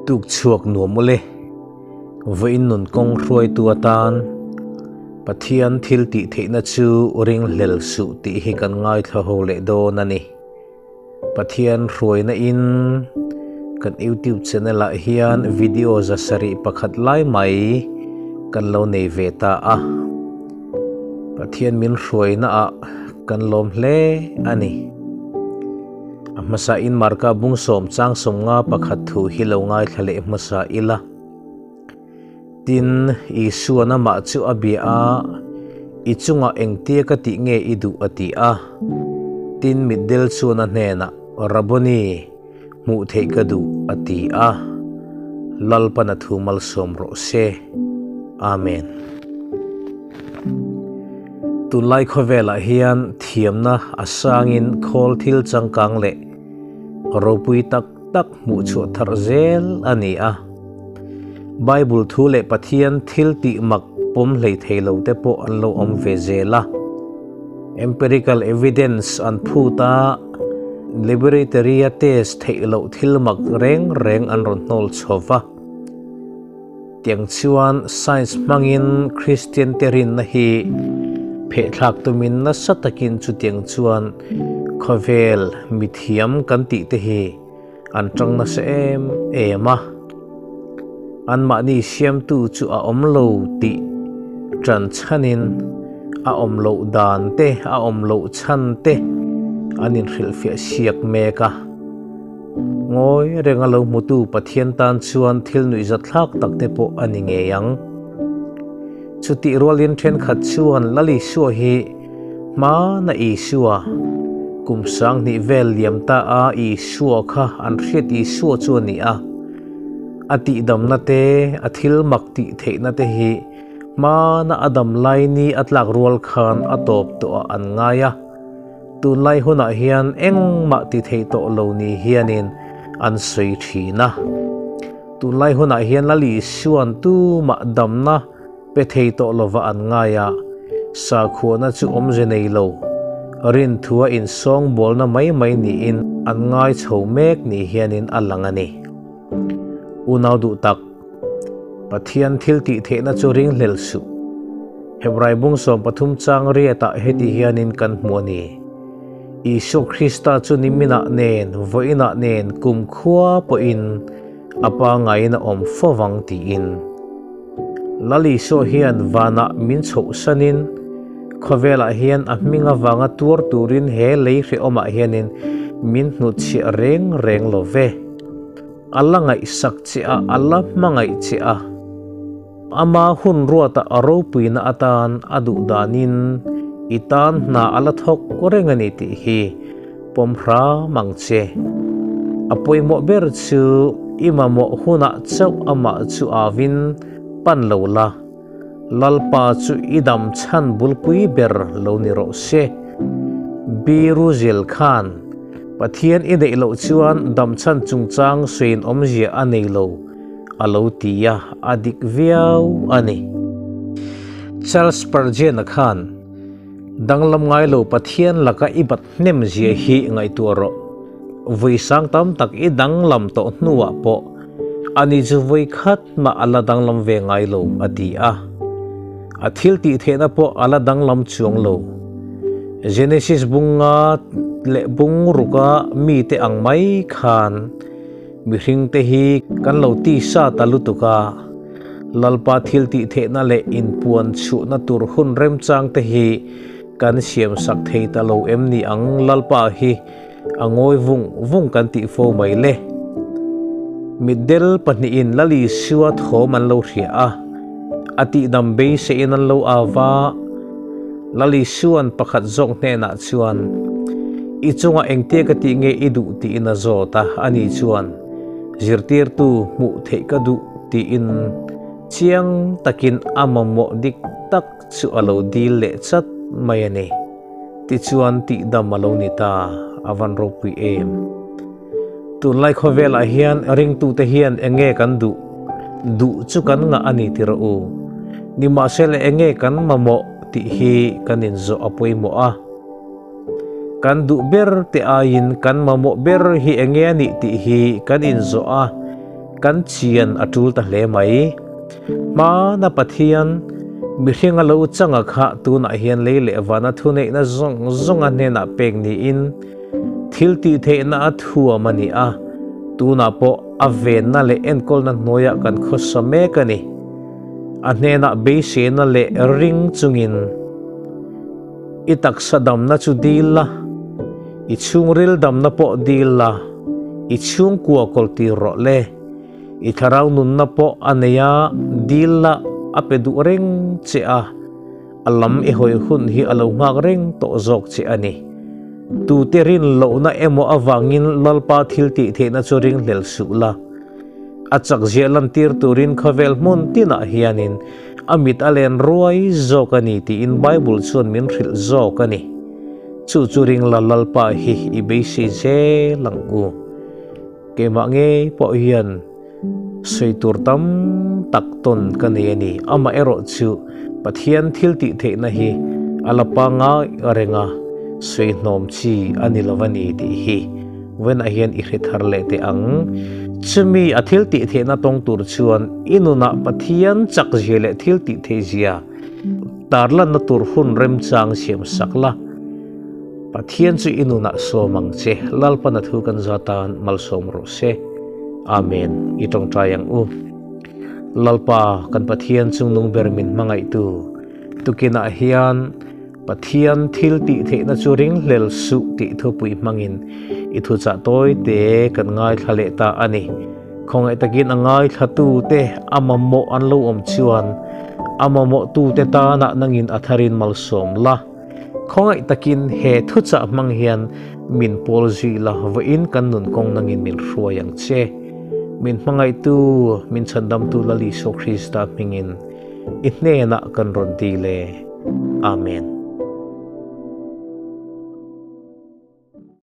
Tuk chhuak nuam ule. Vawiin nun kawng hruaitu atan Pathian thil tih theihna chu ringhlel suh tih hi kan ngaithla ho leh dawn a ni. Pathian hruaina in kan YouTube channel ah hian video zasarih pakhat lai mai kan lo nei ve ta a. Pathian min hruaina ah kan lawm hle a ni. A hmasa in Marka bung sawm chang sawm nga pakhat thu hi lo ngaithla leh hmasa ila. Tin, Isua'n amah chu a bia a, I chungah engtia ka tih nge i duh a ti a. Tin, mitdel chuan a hnenah, Rabboni, hmuh theih ka duh a ti a. Lalpan a thu malsawm rawh se. Amen. Tunlai khawvelah hian thiamna a sangin khawl thil changkang leh ropui tak tak hmuh chhuah thar zel a ni a. Bible thu leh Pathian thil tih mak pawm hlei thei lo te pawh an lo awm ve zel a. Empirical evidence an phut a, laboratory-a test theih loh thil mak reng reng an rawn hnawl chho va. Tiang chuan science hmangin Kristian te rinna hi phehthlak tumin nasa takin chutiang chuan khawvel mithiam kan tih te hi An tang nasa em em a, anmahni siamtu chu a awm lo tih tan chhanin a awm loh dan te, a awm loh chhan te an inhrilhfiah siak mek a. Ngawi renga lo hmutu Pathian tan chuan thil nuihzatthlak tak te pawh a ni ngei ang. Chutih rualin thenkhat chuan Lal Isua hi Hmana Isua, kum sanghnih vel liam ta a Isua kha an hriat Isua chu a ni a. A tihdamna te, a thil mak tih theihna te hi hmana a dam lai ni a tlak rual khan a tawp tawh ah an ngai a. Tunlai hunah hian engmah ti thei tawh lo ni hianin an sawi thin a. Tunlai hunah hian Lal Isua'n tumah damna Pe thei tawh lova an ngai a, sakhuana chu awmze nei lo, rinthua insawngbawlna mai mai niin an ngai chho mek ni hianin a lang a ni. Unau duh tak, Pathian thil tih theihna chu ringhlel suh. Hebrai bung 13 chang riatah heti hianin kan hmu a ni, Isua Krista chu niminah nen, vawiinah nen, kumkhua pawhin a pangaiin a awm fovang tiin. Lal Isua hian vanah min chhohsanin khawvelah hian a hming avanga tuar turin he lei hrehawmah hianin min hnutchhiah reng reng lo ve. A la ngaihsak che a, a la hmangaih che a. Ama hun ruata a ropuina atan a duh danin i tan hna a la thawk reng a ni tih hi pawm hram ang che. A pawimawh ber chu i mamawh hunah chauh amah chu avin pan lo la, Lalpa chu i dam chhan bulpui ber lo ni rawh se. Biru zel khan Pathian i neih loh chuan dam chhan chungchang sawiin awmzia a nei lo a lo ti a, a dik viau a ni. Charles Spurgeon-a khan Danglam ngai lo Pathian laka i bat hnem zia hi ngaihtuah rawh. Vui sang tam tak i danglam tawh hnuah pawh ani chu vui khat mah a la danglam ve ngai lo a ti a. A thil tih theihna pawh a la danglam chuang lo. Genesis bunga leh bung ruka mite ang mai khan mihringte hi kan lo tisa ta lutuk a. Lalpa thil tih theihna leh inpuan chhuhna tur hun remchang te hi kan siam sak thei ta lo em ni ang Lalpa hi a ngawi vung vung kan tih fo mai le. Mitdel pahnihin Lal Isua thawm an lo hria a, a tihdam beiseiin an lo au va, Lal Isua'n pakhat zawk hnenah chuan, I chungah engtia ka tih nge i duh tiin a zawt a, ani chuan, Zirtirtu hmuh theih ka duh tiin chiang takin a mamawh dik tak chu a lo dil leh chat mai a ni. Tichuan tihdam a lo ni ta, a van ropui em. Tunlai khawvelah hian ringtute hian eng nge kan duh? Duh chu kan ngah a ni ti rawh u. Nimahsela eng nge kan mamawh tih hi kan inzawh a pawimawh a. Kan duh ber te aiin kan mamawh ber hi eng nge a nih tih hi kan inzawh a. kan chian a tul ta hle mai. Hmana Pathian mihring a lo changa kha tunah hian lei leh vana thuneihna zawng zawng a hnenah pek niin thil tih theihna a thuam a ni a, tunah pawh a venna leh enkawlna hnuaiah kan khawsa mek a ni. A hnenah beiseina leh ring chungin i taksa damna chu dil la, i chhungril damna pawh dil la, i chhungkua kawltir rawh le. I thlarau nunna pawh a nei a, dil la a pe duh reng che a, a lam i hawi hun hi a lo nghak reng tawh zawk che a ni. Tute rin lohna emaw avangin Lalpa thil tih theihna chu ringhlel suh la. A chakzia lantir turin khawvel hmun tinah hianin a mit a len ruai zawk a ni tiin Bible chuan min hrilh zawk a ni. Chu chu ringla Lalpa hi i beisei zel ang u. Keimah ngei pawh hian sawi tur tam tak tawn ka nei a ni. Amaherawh chu Pathian thil tih theihna hi a la pangngai reng a, sawi hnawm chi a ni lo a ni tih hi vawiinah hian i hre thar leh teh ang. Chumi a thil tih theihna tawng tur chuan i nunah Pathian chak zia leh thil tih theih zia tarlanna tur hun remchang siam sak la. Pathian chu i nunah sawm ang che, Lalpan a thu kan za tan malsawm rawh se. Amen. I tawngtai ang u. Lalpa, kan Pathian chungnung ber min hmangaihtu, tukinah hian Pathian thil tih theihna chu ringhlel suh tih thupui hmangin i thuchah tawi te kan ngaithla leh ta a ni. Khawngaih takin a ngaithlatute a mamawh an lo awm chuan a mamawhtute tanah nangin a tharin malsawm la. Khawngaih takin he thuchah hmang hian min pawl zui la, vawiin kan nun kawng nangin min hruai ang che. Min hmangaihtu, min chhandamtu Lal Isua Krista hmingin i hnenah kan rawn dil e. Amen.